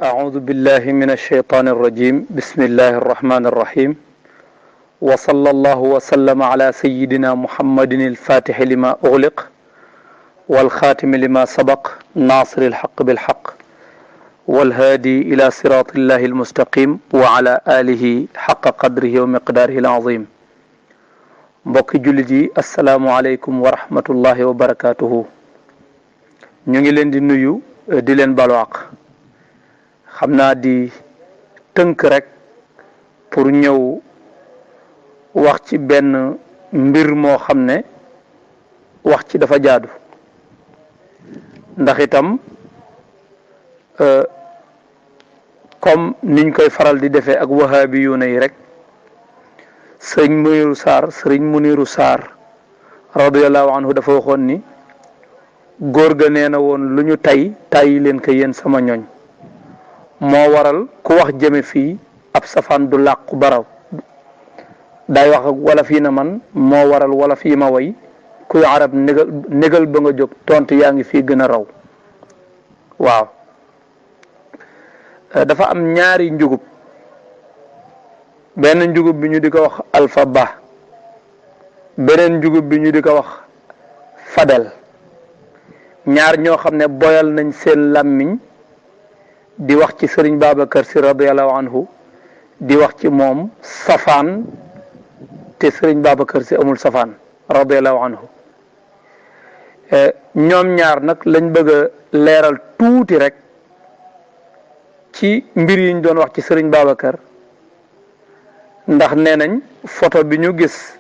أعوذ بالله من الشيطان الرجيم بسم الله الرحمن الرحيم وصلى الله وسلم على سيدنا محمد الفاتح لما أغلق والخاتم لما سبق ناصر الحق بالحق والهادي إلى صراط الله المستقيم وعلى آله حق قدره ومقداره العظيم mbokki jullit yi asalaamualeykum wa rahmatullahi wa barakatuhu ñu ngi leen di nuyu di leen balwaq xam naa di tënk rek pour ñëw wax ci benn mbir moo xam ne wax ci dafa jaadu ndax itam comme niñ koy faral di defee ak wahabiyuuna yi rek sëriñ Muniru Saar radiyallahu anhu dafa waxoon ni góor ga nee na woon lu ñu tàyyi leen ko yéen sama ñooñ moo waral ku wax jëme fii ab safaan du làqu baraw day wax ak wala fii na man moo waral wala fii ma way kuy arab négal ba nga jóg tontu yaa ngi fii gën a raw waaw dafa am ñaari njugub benn njugub bi ñu di ko wax alpha ba beneen njugub bi ñu di ko wax fadel ñaar ñoo xam ne boyal nañ seen làmmiñ di wax ci sëriñ Babacar Si radiyallahu anhu di wax ci moom safaan te sëriñ Babacar Si amul safaan radiyallahu anhu ñoom ñaar nag lañ bëgg a leeral tuuti rek ci mbir yi ñu doon wax ci sëriñ Babacar ndax nee nañ photo bi ñu gis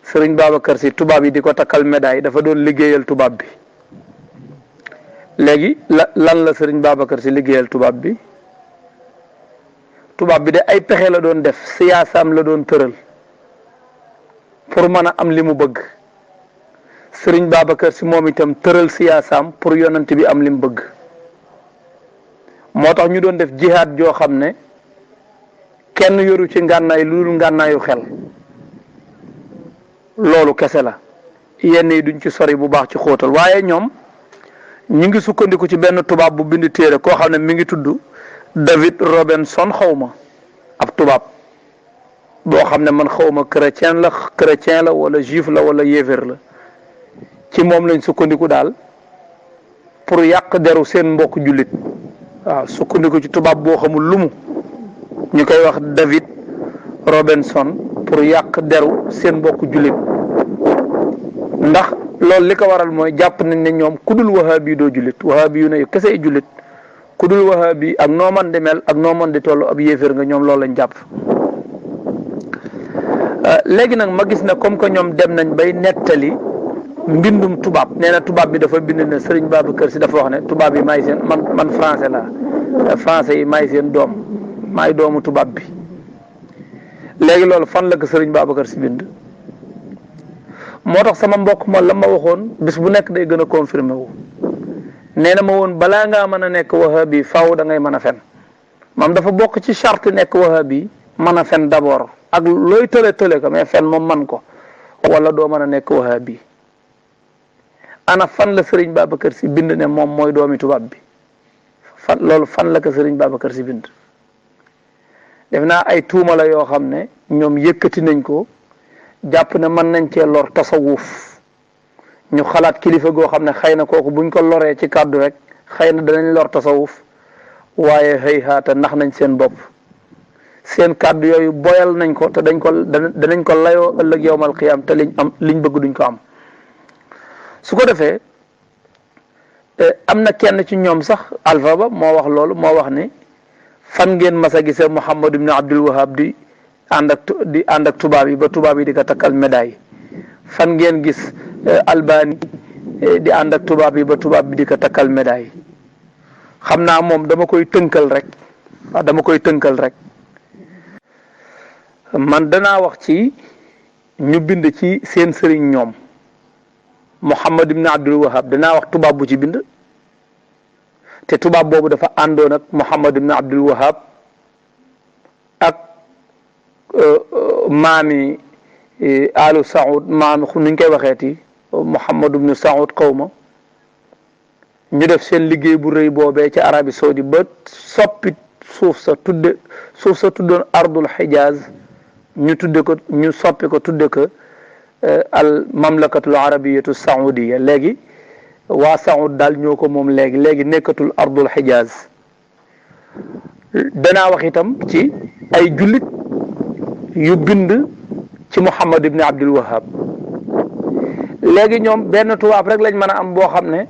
sëriñ Babacar Si tubaab yi di ko takkal médaille dafa doon liggéeyal tubaab bi léegi lan la sëriñ Babacar Si liggéeyal tubaab bi de ay pexe la doon def siyaasaam la doon tëral pour mën a am li mu bëgg sëriñ Babacar Si moom itam tëral siyaasaam pour yonent bi am li mu bëgg moo tax ñu doon def jihaad joo xam ne kenn yoru ci ngànnaay lu dul ngànnaayu xel loolu kese la yenn yi duñ ci sori bu baax ci xóotal waaye ñoom ñu ngi sukkandiku ci benn tubaab bu bind téere koo xam ne mi ngi tudd David Robinson xawma ab tubaab boo xam ne man xawma chrétien la wala juif la wala yéeféer la ci moom lañ sukkandiku daal pour yàq deru seen mbokk jullit waaw sukkandiku ci tubaab boo xamul lumu ñu koy wax David Robinson pour yàq deru seen mbokk jullit ndax loolu li ko waral mooy jàpp nañ ne ñoom ku dul wahabi doo jullit wahabi yu ne yu kese jullit ku dul wahabi ak noo man di mel ak noo man di toll ab yéeféer nga ñoom loolu lañ jàpp léegi nag ma gis ne comme que ñoom dem nañ bay nettali mbindum tubaab nee na tubaab bi dafa bind ne Sëriñ Babacar Si dafa wax ne tubaab yi maay seen man français la français yi maay seen doom maay doomu tubaab bi léegi loolu fan la ko Sëriñ Babacar Si bind moo tax sama mbokk ma la ma waxoon bis bu nekk day gën a confirmé wu nee na ma woon balaa ngaa mën a nekk wahabi faaw da ngay mën a fen moom dafa bokk ci charte nekk wahabi mën a fen d'abord ak looy tële ko mais fen moom man ko wala doo mën a nekk wahabi ana fan la Sëriñ Babacar Si bind ne moom mooy doomi tubaab bi fan la ko Sëriñ Babacar Si bind def naa ay tuuma la yoo xam ne ñoom yëkkati nañ ko jàpp ne mën nañ cee lor tasawuf ñu xalaat kilifa goo xam ne xëy na kooku buñ ko loree ci kàddu rek xëy na danañ lor tasawuf waaye xëy haata nax nañ seen bopp seen kàddu yooyu boyal nañ ko te danañ ko layoo ëllëg yowmal qiyaam te liñ bëgg duñ ko am su ko defee am na kenn ci ñoom sax alpha ba moo wax loolu moo wax ni fan ngeen mas a gisee Muhammad ibn Abdul Wahab di ànd ak tubaab yi ba tubaab yi di ko takkal médaille fan ngeen gis Albani di ànd ak tubaab yi ba tubaab bi di ko takkal médaille xam naa moom dama koy tënkal rek man danaa wax ci ñu bind ci seen sëriñ ñoom Muhammad ibn Abdul Wahab danaa wax tubaab bu ci bind te tubaab boobu dafa àndoon ak Muhammad ibn Abdul Wahab ak maami alu Saoud maami nuñ koy waxeeti Muhammad ibn Saoud xawma ñu def seen liggéey bu rëy boobee ci Arabie Saoudi ba soppi suuf sa tuddoon ardul Hijaz ñu soppi ko tudde ko al mamlakatul arabiyatu saoudiya. léegi waa Saoud daal ñoo ko moom léegi nekkatul ardul Hijaz. danaa wax itam ci ay jullit yu bind ci Muhammad ibn Abdul Wahhab. léegi ñoom benn tubaab rek lañ mën a am boo xam ne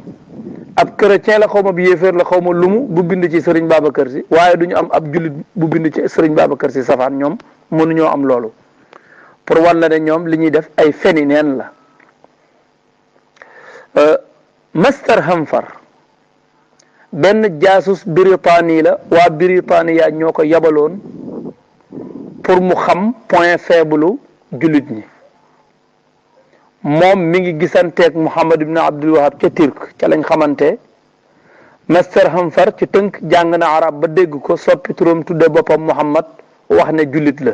ab chrétien la, xaw ma bi yéeféer la, xaw ma lumu, bu bind ci Serigne Babacar Sy, waaye duñu am ab jullit bu bind ci Serigne Babacar Sy safaan. ñoom mënuñoo am loolu, pour wan la ne ñoom li ñuy def ay feni neen la. Master Hamfar benn jaasus Britannie la, waa Britannia ñoo ko yabaloon pour mu xam point faible jullit ñi. moom mi ngi gisanteeg Muhammad ibn Abdul Wahhab ca Turc, ca lañ xamante. Master Hamfar ci tënk jàng na arab ba dégg ko, soppi turam tudde boppam Muhammad, wax ne jullit la.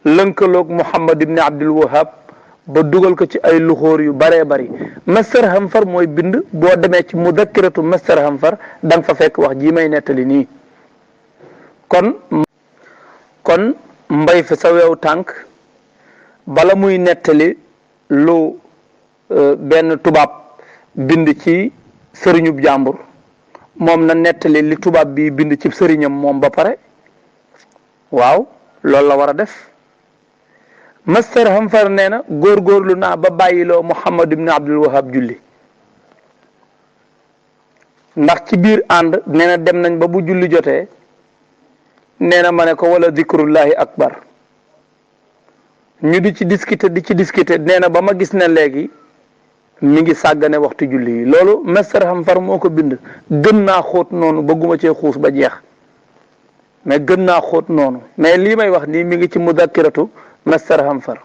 lënkaloog Muhammad ibn Abdul Wahhab ba dugal ko ci ay luxóor yu baree bari. Master Hamfar mooy bind, boo demee ci mudakkiratu Master Hamfar da nga fa fekk wax ji may nettali nii. kon mbay fi sa weew tànk bala muy nettali lu benn tubaab bind ci sëriñub jàmbur, moom na nettali li tubaab bi bind ci sëriñam moom ba pare. waaw loolu la war a def. Master Hamfar nee na góorgóorlu naa ba bàyyiloo Muhammad ibn Abdul Wahhab julli, ndax ci biir ànd nee na dem nañ ba bu julli jotee, nee na ma ne ko wala dikrullahi akbar, ñu di ci discuter nee na ba ma gis ne léegi mi ngi sàggane waxtu julli yi. loolu Master Hamfar moo ko bind. gën naa xóot noonu, bëgguma cee xuus ba jeex, mais gën naa xóot noonu. mais lii may wax nii mi ngi ci mudakkiratu Master Hamfar.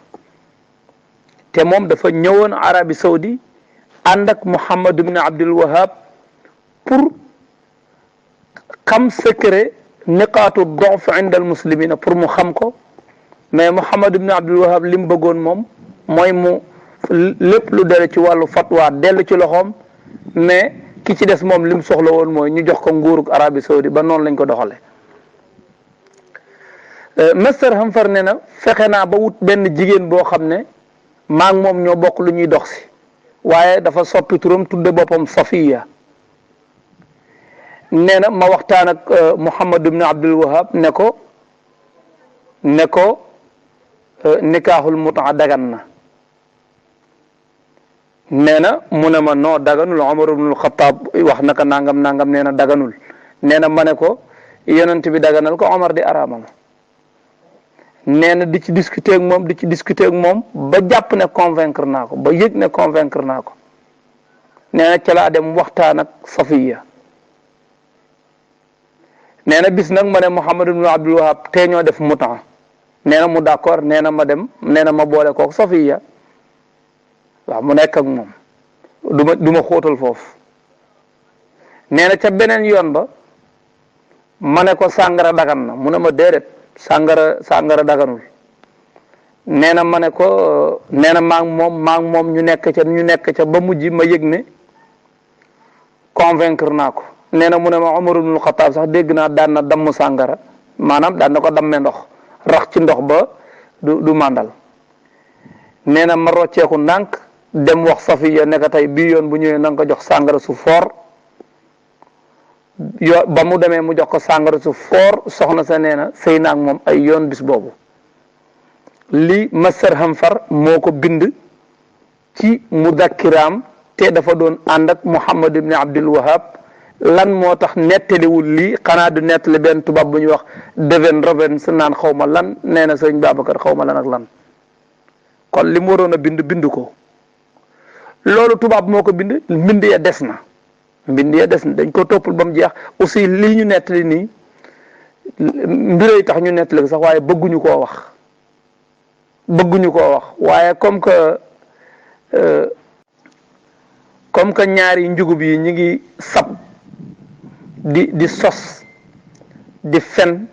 te moom dafa ñëwoon Arabie Saoudi ànd ak Muhammad ibn Abdul Wahhab pour xam secret niqaatu dof inda al muslimina, pour mu xam ko. mais Muhammad ibn Abdul Wahhab li mu bëggoon moom mooy mu lépp lu dele ci wàllu fatwa dellu ci loxoom, mais ki ci des moom li mu soxla woon mooy ñu jox ko nguurug Arabie Saoudi. ba noonu lañ ko doxale. Master Hamfar ne na fexe naa ba wut benn jigéen boo xam ne maa ngi moom ñoo bokk lu ñuy dox si, waaye dafa soppi turam tudde boppam Safiya. nee na ma waxtaan ak Muhammad ibn Abdul Wahhab ne ko nikaaxul mutaa dagan na. nee na mu ne ma noo daganul, Umar ibnul Xattaab wax naka nangam nee na daganul. nee na ma ne ko yonent bi daganal ko, Omar di araamal. nee na di ci discuter ak moom ba jàpp ne convaincre naa ko, ba yëg ne convaincre naa ko. nee na ca laa dem waxtaan ak Safiya. nee na bis nag ma ne Muhammad ibn Abdul Wahhab tee ñoo def mutaa. nee na mu d'accord. nee na ma dem, nee na ma boole kook Safiya. waaw mu nekk ak moom, du ma xóotal foofu. nee na ca beneen yoon ba ma ne ko sàngara dagan na, mu ne ma déedéet, sàngara daganul. nee na ma ne ko, nee na maa ngi moom ñu nekk ca ba mujj ma yëg ne convaincre naa ko. nee na mu ne ma Umar ibnul Xattaab sax dégg naa daan na damm sàngara, maanaam daan na ko dammee ndox, rax ci ndox ba du màndal. nee na ma rocceeku ndànk dem wax Safiya ne ko tey bii yoon bu ñëwee na nga ko jox sàngara su foor. ba mu demee mu jox ko sàngara su foor, soxna sa nee na sëy naag moom ay yoon bis boobu. li Master Hamfar moo ko bind ci mudakkiraam, te dafa doon ànd ak Muhammad ibn Abdul Wahhab. lan moo tax nettaliwul lii, xanaa du nettali benn tubaab bu ñuy wax Deven Rovens naan xaw ma lan, nee na sëñ Babacar xaw ma lan ak lan. kon li mu waroon a bind ko. loolu tubaab moo ko bind. mbind ya des na dañ ko toppul ba mu jeex. aussi lii ñu nettali nii mbirey tax ñu nettali ko sax, waaye bëgguñu koo wax. waaye comme que ñaari njugub yi ñu ngi sab di sos, di fen,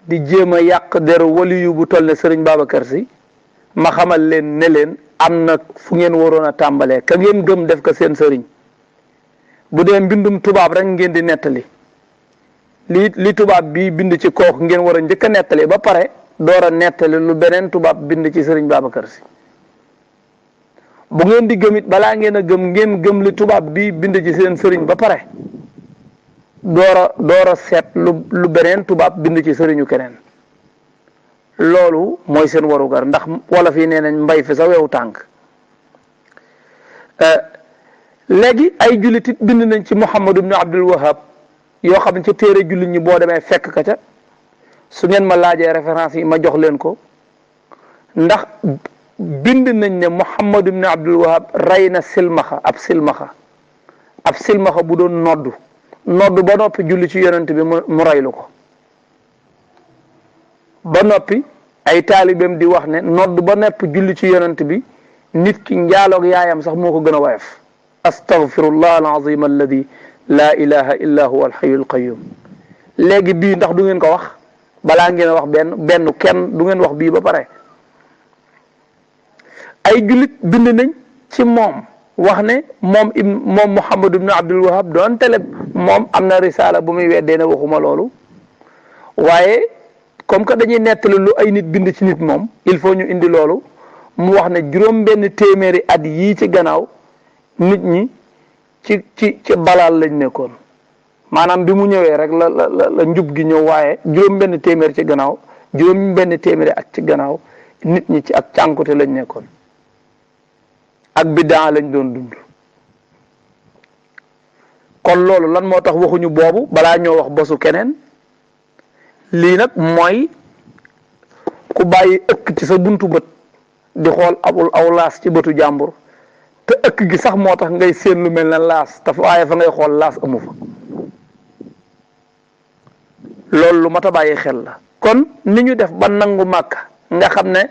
di jéem a yàq deru waliyu bu toll ne Serigne Babacar Sy, ma xamal leen ne leen am na fu ngeen waroon a tàmbalee. ka ngeen gëm def ko seen sëriñ, bu dee mbindum tubaab rek ngeen di nettali li tubaab bi bind ci kooku ngeen war a njëkk a nettali ba pare door a nettali lu beneen tubaab bind ci sëriñ Babacar Sy. bu ngeen di gëm it balaa ngeen a gëm ngeen gëm li tubaab bi bind ci seen sëriñ ba pare door a seet lu beneen tubaab bind ci sëriñu keneen. loolu mooy seen warugar ndax wolof yi nee nañ mbay fi sa wewu tànk. léegi ay jullit it bind nañ ci Muhammad ibn Abdul Wahab yoo xam ne ci téere jullit ñi boo demee fekk ka ca su ngeen ma laajee référence yi ma jox leen ko ndax bind nañ ne Muhammad ibn Abdul Wahab rey na silmaxa ab silmaxa bu doon noddu ba noppi julli ci yonent bi mu reylu ko ba noppi ay taalibeem di wax ne noddu ba noppi julli ci yonent bi nit ki njaaloog yaayam sax moo ko gën a woyof. astaghfirullah alazim alladi laa ilaha illa huwa alxayu alqayum. léegi bii ndax du ngeen ko wax balaa ngeen a wax benn kenn du ngeen wax bii ba pare. ay jullit bind nañ ci moom wax ne moom Muhammad ibn Abdul Wahab doon tele moom am na risaala bu muy weddee ne waxuma loolu waaye comme que dañuy nettali lu ay nit bind ci nit moom il faut ñu indi loolu mu wax ne juróom-benn téeméeri at yii ci gannaaw nit ñi ci balaal lañ nekkoon maanaam bi mu ñëwee rek la njub gi ñëw waaye juróom-benn téeméer ci gannaaw juróom-benn téeméeri at ci gannaaw nit ñi ci ak cànkute lañ nekkoon ak biddaa lañ doon dund. kon loolu lan moo tax waxuñu boobu balaa ñoo wax bosu keneen lii nag mooy ku bàyyi ëkk ci sa buntu bët di xool aw laas ci bëtu jàmbur te ëkk gi sax moo tax ngay séen lu mel na laas te waaye fa ngay xool laas amu fa. loolu lu mat a bàyyi xel la. kon ni ñu def ba nangu Màkka nga xam ne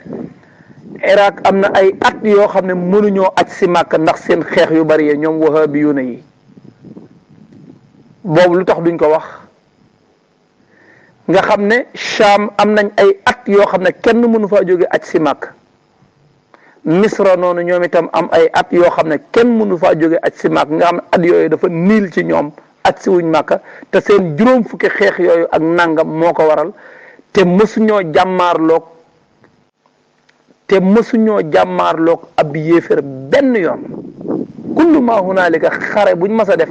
Irak am na ay at yoo xam ne mënuñoo aj si Màkka ndax seen xeex yu bari yi ñoom wahabiyuuna yi boobu lu tax duñ ko wax. nga xam ne Cham am nañ ay at yoo xam ne kenn mënu faa jóge aj si Màkka. Misra noonu ñoom itam am ay at yoo xam ne kenn mënu faa jóge aj si Màkka nga xam ne at yooyu dafa niil ci ñoom aj si wuñ Màkka te seen juróom fukki xeex yooyu ak nangam moo ko waral te mësuñoo jàmmaarloog ab yéeféer benn yoon. kullu ma hunaalika xare buñ mas a def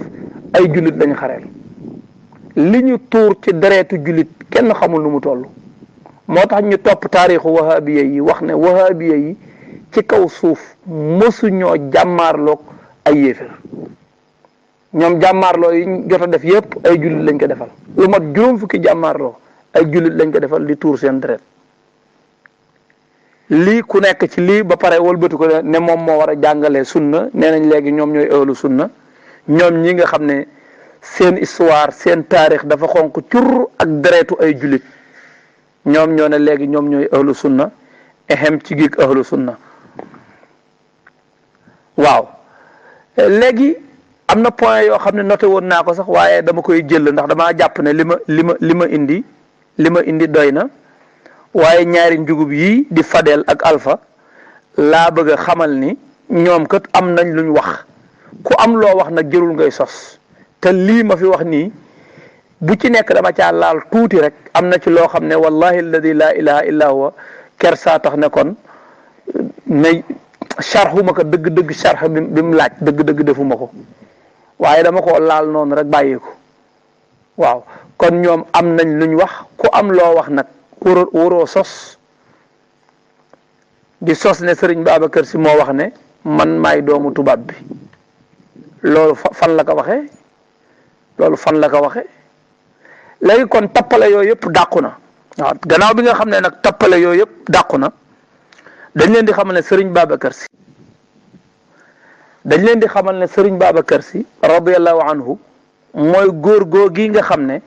ay jullit lañ xareel li ñu tuur ci dereetu jullit kenn xamul nu mu toll. moo tax ñu topp taarixu wahabiya yi wax ne wahabiya yi ci kaw suuf mësuñoo jàmmaarloog ay yéeféer ñoom jàmmaarloo yi jot a def yépp ay jullit lañ ko defal lu mat juróom fukki jàmmaarloo ay jullit lañ ko defal di tuur seen deret. lii ku nekk ci lii ba pare wëlbatu ko ne moom moo war a jàngalee sunna nee nañ léegi ñoom ñooy ahlu sunna ñoom ñi nga xam ne seen histoire seen taarix dafa xonq cur ak deretu ay jullit ñoom ñoo ne léegi ñoom ñooy ahlu sunna ehem ci giig ahlu sunna. waaw léegi am na point yoo xam ne noté woon naa ko sax waaye dama koy jël ndax damaa jàpp ne li ma indi doy na. waaye ñaari njugub yii di Fadel ak Alpha laa bëgg a xamal ni ñoom kat am nañ luñ wax ku am loo wax nag jërul ngay sos te lii ma fi wax nii bu ci nekk dama caa laal tuuti rek am na ci loo xam ne wallahi alladi laa ilaha illa huwa kersaa tax ne kon ne charxuma ko dëgg-dëgg charx bi mu laaj dëgg-dëgg defuma ko waaye dama ko laal noonu rek bàyyi ko. waaw kon ñoom am nañ luñ wax ku am loo wax nag waroo sos di sos ne Sëriñ Babacar Sy moo wax ne man maay doomu tubaab bi loolu fan la ko waxee léegi kon tappale yooyu yëpp dàqu na waaw gannaaw bi nga xam ne nag tappale yooyu yëpp dàqu na dañ leen di xamal ne Sëriñ Babacar Sy radiyallahu anhu mooy góor gi nga xam ne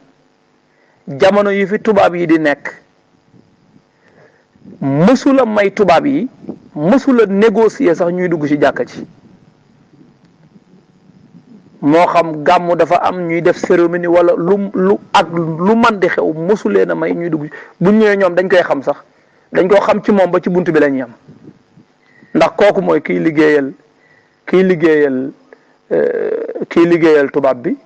jamono yi fi tubaab yi di nekk mësula may tubaab yi mësula négocier sax ñuy dugg ci jàkka ci moo xam gàmmu dafa am ñuy def cérémonie wala lu man di xew mësuleen a may ñuy dugg bu ñëwee ñoom dañ koy xam sax dañ koo xam ci moom ba ci bunt bi lañ yam ndax kooku mooy kiy liggéeyal kii liggéeyal tubaab bi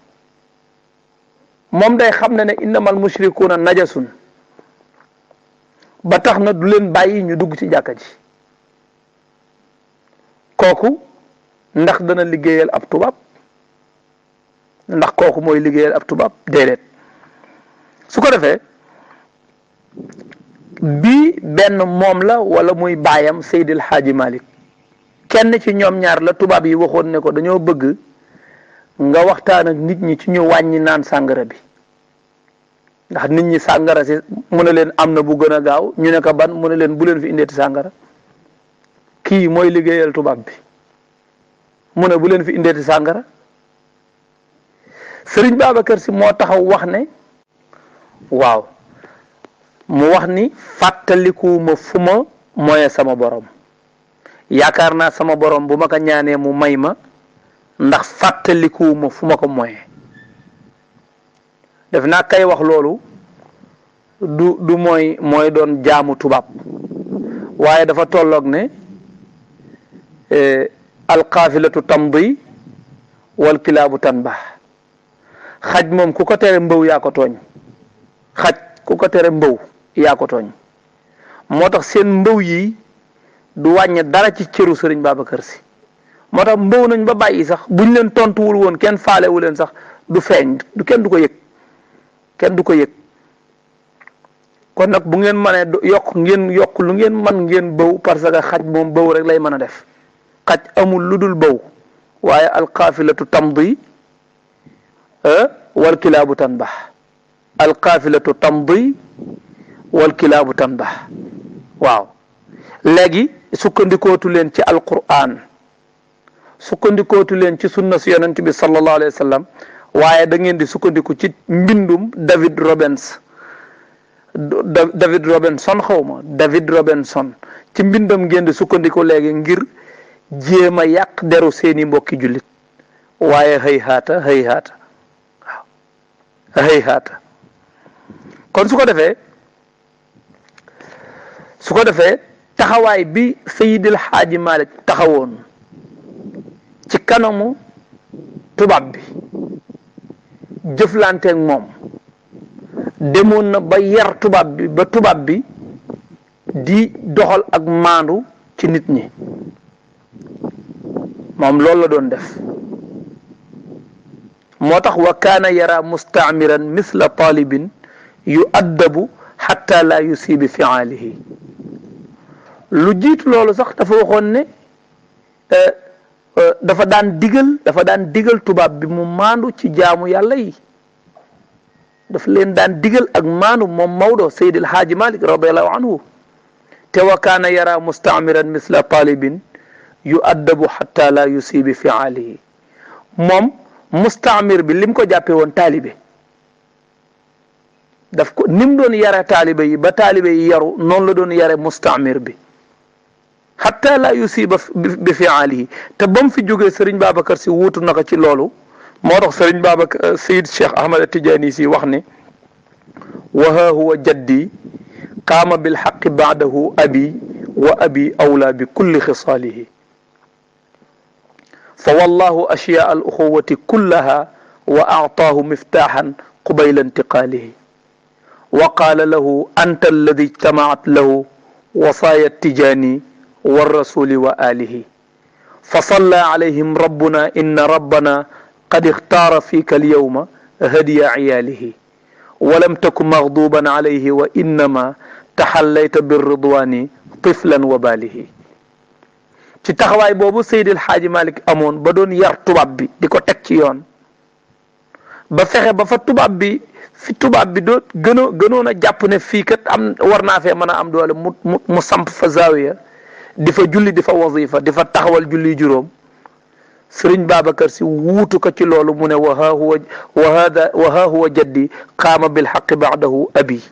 moom day xam ne innamal mushrikuuna najasun ba tax na du leen bàyyi ñu dugg ci jàkka ji kooku ndax dana liggéeyal ab tubaab ndax kooku mooy liggéeyal ab tubaab déedéet su ko defee bii benn moom la wala muy baayam Seydil Hadji Malick kenn ci ñoom ñaar la tubaab yi waxoon ne ko dañoo bëgg nga waxtaan ak nit ñi ci ñu wàññi naan sàngara bi ndax nit ñi sàngara si mu ne leen am na bu gën a gaaw ñu ne ko ban mu ne leen bu leen fi indeeti sàngara kii mooy liggéeyal tubaab bi mu ne bu leen fi indeeti sàngara Sëriñ Babacar Si moo taxaw wax ne waaw mu wax ni fàttalikuwuma fu ma moye sama borom yaakaar naa sama borom bu ma ko ñaanee mu may ma ndax fàttalikuwuma fu ma ko moye def naa kay wax loolu du mooy doon jaamu tubaab waaye dafa tolloog ne alqaafilatu tamdi wal kilaabu tanbah xaj moom ku ko tere mbëw yaa ko tooñ xaj ku ko tere mbëw yaa ko tooñ moo tax seen mbëw yi du wàññi dara ci cëru Sëriñ Babacar Si moo tax mbëw nañ ba bàyyi sax buñ leen tontuwul woon kenn faalewu leen sax du feeñ kenn du ko yëg kon nag bu ngeen mënee yokk lu ngeen man ngeen bëw parce que xaj moom bëw rek lay mën a def xaj amul lu dul bëw waaye alqaafilatu tamdi wal kilaabu tanbah alqaafilatu tamdi wal kilaabu tanbah waaw léegi sukkandikootu leen ci alquran sukkandikootu leen ci sunna si yonent bi sallallahu alayhi wa sallam waaye da ngeen di sukkandiku ci mbindum David Robinson ci mbindam ngeen di sukkandiku léegi ngir jéem a yàq deru seeni mbokki jullit waaye xëy haata kon su ko defee taxawaay bi Seydil Hadji Malick taxawoon ci kanamu tubaab bi jëflanteeg moom demoon na ba yar tubaab bi ba tubaab bi di doxal ak maandu ci nit ñi moom loolu la doon def moo tax wa kaana yara mustaamiran misla talibin yu addabu xatta la yusibi fiaalihi lu jiitu loolu sax dafa waxoon ne dafa daan digal tubaab bi mu maandu ci jaamu yàlla yi dafa leen daan digal ak maandu moom Maodo Seydil Hadji Malick radiallahu anhu te wa kaana yara mustaamiran misla talibin yu addabu xatta la yusibi fiaalihi moom mustaamir bi lim ko jàppe woon taalibe daf ko nim doon yare taalibe yi ba taalibe yi yaru noonu la doon yare mustaamir bi xatta la yusiba bi fiaalihi te ba mu fi jógee Sëriñ Babacar Si wuutu na ko ci loolu moo tax Sëriñ Babacar Seyid Cheikh Ahmad Tidiane Si wax ne wa haa huwa jaddi qaama bilxaqi baadahu abi wa abi awla bi kulli xisaalihi fa wallahu ashyaa al uxuwati kullaha wa aataahu miftaaxan qubayla intiqaalihi wa qaala lahu anta alladi ijtamacat lahu wasaaya tijaani والرسول وآله فصلى عليهم ربنا إن ربنا قد اختار فيك اليوم هدي عياله ولم تكن مغضوبا عليه وإنما تحليت بالرضوان طفلا وباله ci taxawaay boobu Seydil Hadji Malick amoon ba doon yar tubaab bi di ko teg ci yoon ba fexe ba fa tubaab bi fi tubaab bi doo gënoon a jàpp ne fii kat am war naa fee mën a am doole mu samp fa zaawiya di fa julli di fa wazifa di fa taxawal julli juróom Sëriñ Babacar Si wuutu ko ci loolu mu ne wa haa huwa jaddi qaama bil haqqi ba'dahu abi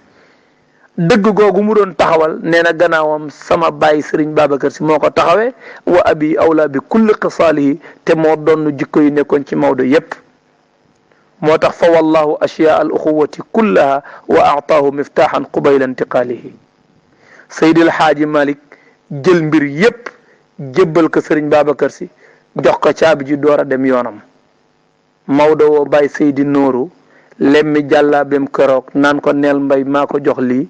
dëgg googu mu doon taxawal nee na gannaawam sama baay Sëriñ Babacar Si moo ko taxawee wa abi awla bi kulli xisaalihi te moo doon jikko yi nekkoon ci Maodo yépp moo tax fa wallahu ashyaa al uxuwati kullaha wa aataahu miftaaxan qubayla intiqaalihi Seydil Hadji Malick jël mbir yépp jébbal ko Sëriñ Babacar Si jox ko caabi ji door a dem yoonam Maodo woo Baye Seydi Nooru lemmi jàllaabeem keroog naan ko neel mbay maa ko jox lii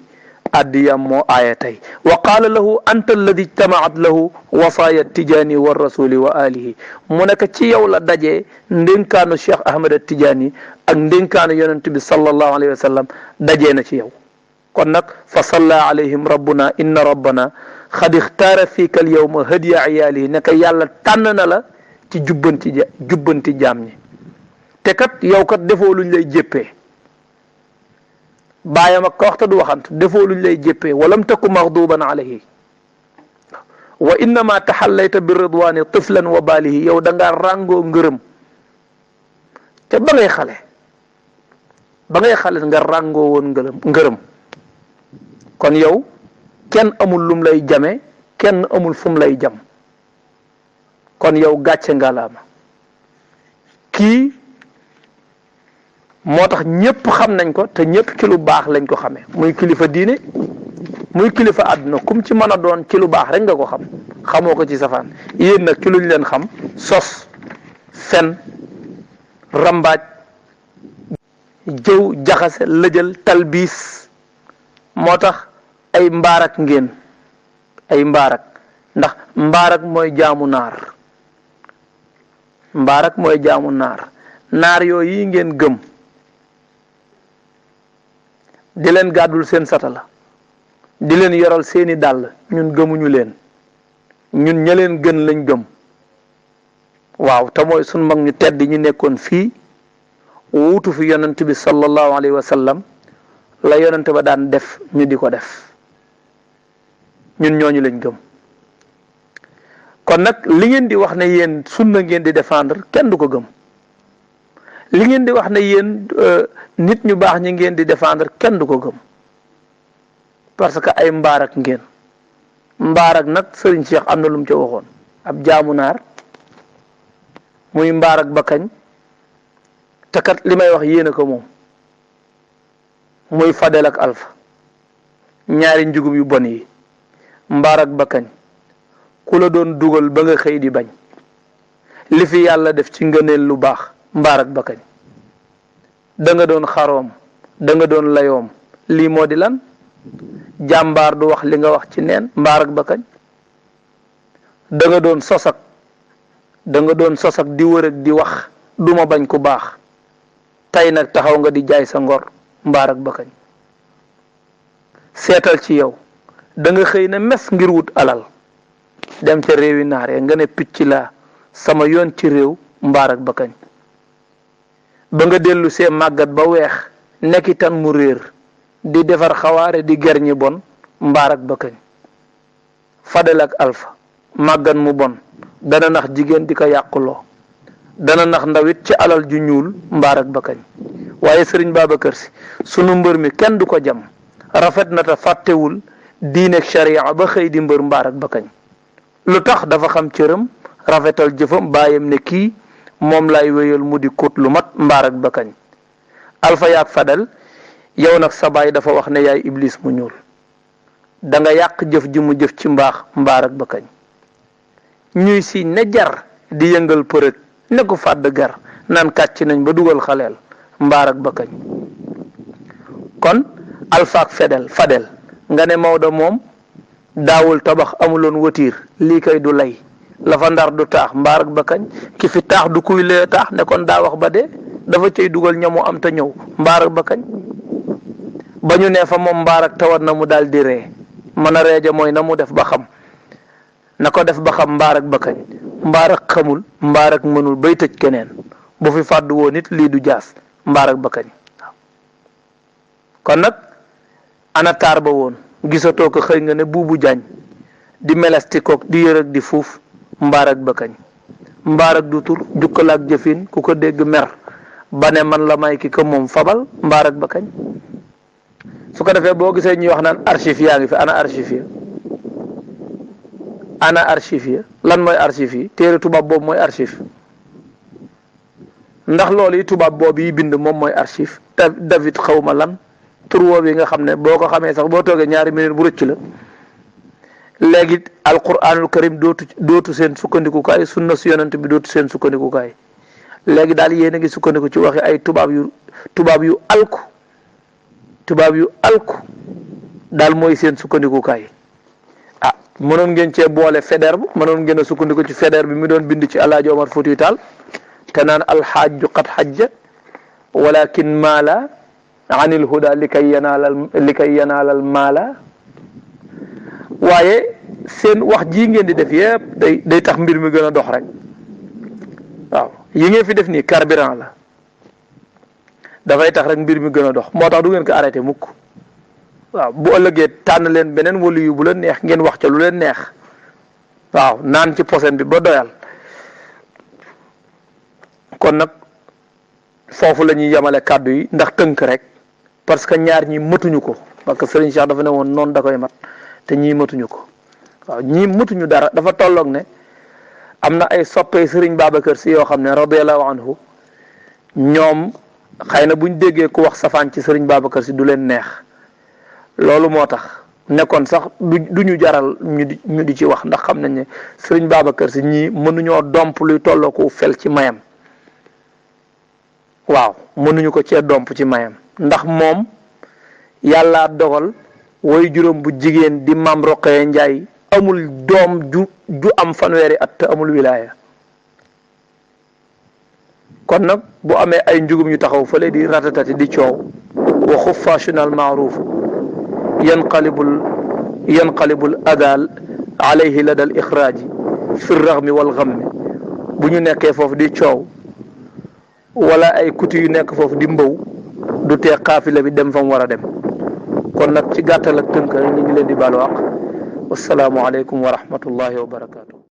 addiyam moo aaya tey wa qaala lahu anta alladi ijtamaat lahu wasaaya tijaani wa rasuli wa alihi mu nekk ci yow la dajee ndénkaanu Cheikh Ahmed Tidiane ak ndénkaanu yonent bi sallallahu alayhi wa sallam dajee na ci yow kon nag fa salla alayhim rabbuna inna rabbana xad ixtaara fiika al yawma hadiya iyaalihi nekk yàlla tànn na la ci jubbanti jaam ñi te kat yow kat defoo luñ lay jéppee baayam ak waxta du waxant defoo luñ lay jéppee walam taku maxduban alayhi wa innama taxallayta bi ridwani tiflan wa baalihi yow da ngaa ràngoo ngërëm te ba ngay xale nga ràngoo woon ngërëm kon yow kenn amul lum lay jame kenn amul fum lay jam kon yow gàcce ngalaama kii moo tax ñëpp xam nañ ko te ñëpp ci lu baax lañ ko xamee muy kilifa diine muy kilifa àdduna kum ci mën a doon ci lu baax rek nga ko xam xamoo ko ci safaan yéen nag ci luñ leen xam sos fen rambaaj jëw jaxase lëjal talbiis moo tax ay mbaarak ngeen ay mbaarak ndax mbaarak mooy jaamu naar yooyu yi ngeen gëm di leen gàddul seen satala di leen yoral seeni dàll ñun gëmuñu leen ñun ña leen gën lañ gëm waaw te mooy sun mag ñu tedd ñu nekkoon fii wuutu fi yonent bi sallallahu alayhi wa sallam la yonent ba daan def ñu di ko def ñun ñooñu lañ gëm kon nag li ngeen di wax ne yéen sunna ngeen di défendre kenn du ko gëm li ngeen di wax ne yéen nit ñu baax ñi ngeen di défendre kenn du ko gëm parce que ay mbaarak ngeen mbaarak nag Serigne Cheikh am na lu mu ca waxoon ab jaamu naar muy mbaarak ba kañ te kat li may wax yéen a ko moom muy Fadel ak Alpha ñaari njugum yu bon yi mbaarak ba kañ ku la doon dugal ba nga xëy di bañ li fi yàlla def ci ngëneel lu baax mbaarak ba kañ da nga doon xaroom da nga doon layoom lii moo di lan jàmbaar du wax li nga wax ci neen mbaarak ba kañ da nga doon sosak di wër ak di wax duma bañ ku baax tey nag taxaw nga di jaay sa ngor mbaarak ba kañ seetal ci yow da nga xëy na mes ngir wut alal dem ca réewi naar ya nga ne picc laa sama yoon ci réew mbaarak ba kañ ba nga dellu see màggat ba weex nekki tan mu réer di defar xawaare di ger ñi bon mbaarak ba kañ Fadel ak Alpha màggat mu bon dana nax jigéen di ko yàquloo dana nax ndawit ci alal ju ñuul mbaarak ba kañ waaye Sëriñ Babacar Si sunu mbër mi kenn du ko jam rafet na te fàttewul diineeg sharia ba xëy di mbër mbaarak ba kañ lu tax dafa xam cëram rafetal jëfam bàyyam ne kii moom lay wéyal mu di kut lu mat mbaarak ba kañ Alpha yaak Fadel yow nag sa baay dafa wax ne yaay iblis mu ñuul da nga yàq jëf ji mu jëf ci mbaax mbaarak ba kañ ñuy si ne jar di yëngal përëg ne ko fàdd gar naan kàcc nañ ba dugal xaleel mbaarak ba kañ kon Alpha ak Fadel nga ne Maodo moom daawul tabax amuloon watiir lii kay du lay la fa ndar du taax mbaarak ba kañ ki fi taax du kuy lee taax ne kon daa wax ba dee dafa cay dugal ñamu am te ñëw mbaarak ba kañ ba ñu ne fa moom mbaarak tawat na mu daal di ree mën a reeja mooy na mu def ba xam na ko def ba xam mbaarak ba kañ mbaarak xamul mbaarak mënul bay tëj keneen bu fi fàddu woon nit lii du jaas mbaarak ba kañ kon nag ana taar ba woon gisatoo ko xëy nga ne buubu jaañ di melestikook di yërëg di fuuf mbaarak ba kañ mbaarak du tur jukkal ak jëfin ku ko dégg mer ba ne man la may ki ko moom fabal mbaarak ba kañ su ko defee boo gisee ñuy wax naan archive yaa ngi fi ana archive ya lan mooy archive yi téere tubaab boobu mooy archive ndax loolu yi tubaab boobu yi bind moom mooy archive David xawma lan tur woowu yi nga xam ne boo ko xamee sax boo toogee ñaari minute bu rëcc la léegi alquranul karim dootu seen sukkandikukaay sunna su yonent bi dootu seen sukkandikukaay léegi daal yéen a ngi sukkandiku ci waxi ay tubaab yu alku daal mooy seen sukkandikukaay. ah mënoon ngeen cee boole Faidherbe mënoon ngeen a sukkandiku ci Faidherbe bi mi doon bind ci Alaaji Omar Foutiyu Taal te naan alxaaju qad xajja walakin maala anil huda li kay yanaalal maala. waaye seen wax jii ngeen di def yëpp day tax mbir mi gën a dox rek waaw yi ngeen fi def nii carburant la dafay tax rek mbir mi gën a dox moo tax du ngeen ko arrêté mukk. waaw bu ëllëgee tànn leen beneen wali yu bu leen neex ngeen wax ca lu leen neex waaw naan ci posen bi ba doyal. kon nag foofu la ñuy yemale kàddu yi ndax tënk rek parce que ñaar ñi mëtuñu ko parce que Serigne Cheikh dafa ne woon noonu da koy mat te ñii mëtuñu ko waaw ñii mëtuñu dara dafa tolloog ne am na ay soppee Serigne Babacar Sy yoo xam ne radiyallahu anhu ñoom xëy na buñ déggee ku wax safaan ci Serigne Babacar Sy du leen neex. loolu moo tax nekkoon sax du ñu jaral ñu di ci wax ndax xam nañ ne Serigne Babacar Sy ñii mënuñoo domp luy tolloo ko fel ci mayam waaw mënuñu ko cee domp ci mayam ndax moom yàlla dogal way juróom bu jigéen di Maam Roqaya Njaay amul doom ju am fanweeri at te amul wilaaya. kon nag bu amee ay njugum yu taxaw fële di ratatati di coow wa xufaashunal maaruf yanqalibul adal alayhi ladal ixraaji fi raxmi wal xammi bu ñu nekkee foofu di coow wala ay kuti yu nekk foofu di mbaw du tee xaafila bi dem fa mu war a dem. kon nag ci gàttal ak tënk ñu ngi leen di baalu àq wassalaamu aleykum wa rahmatullahi wa barakaatu.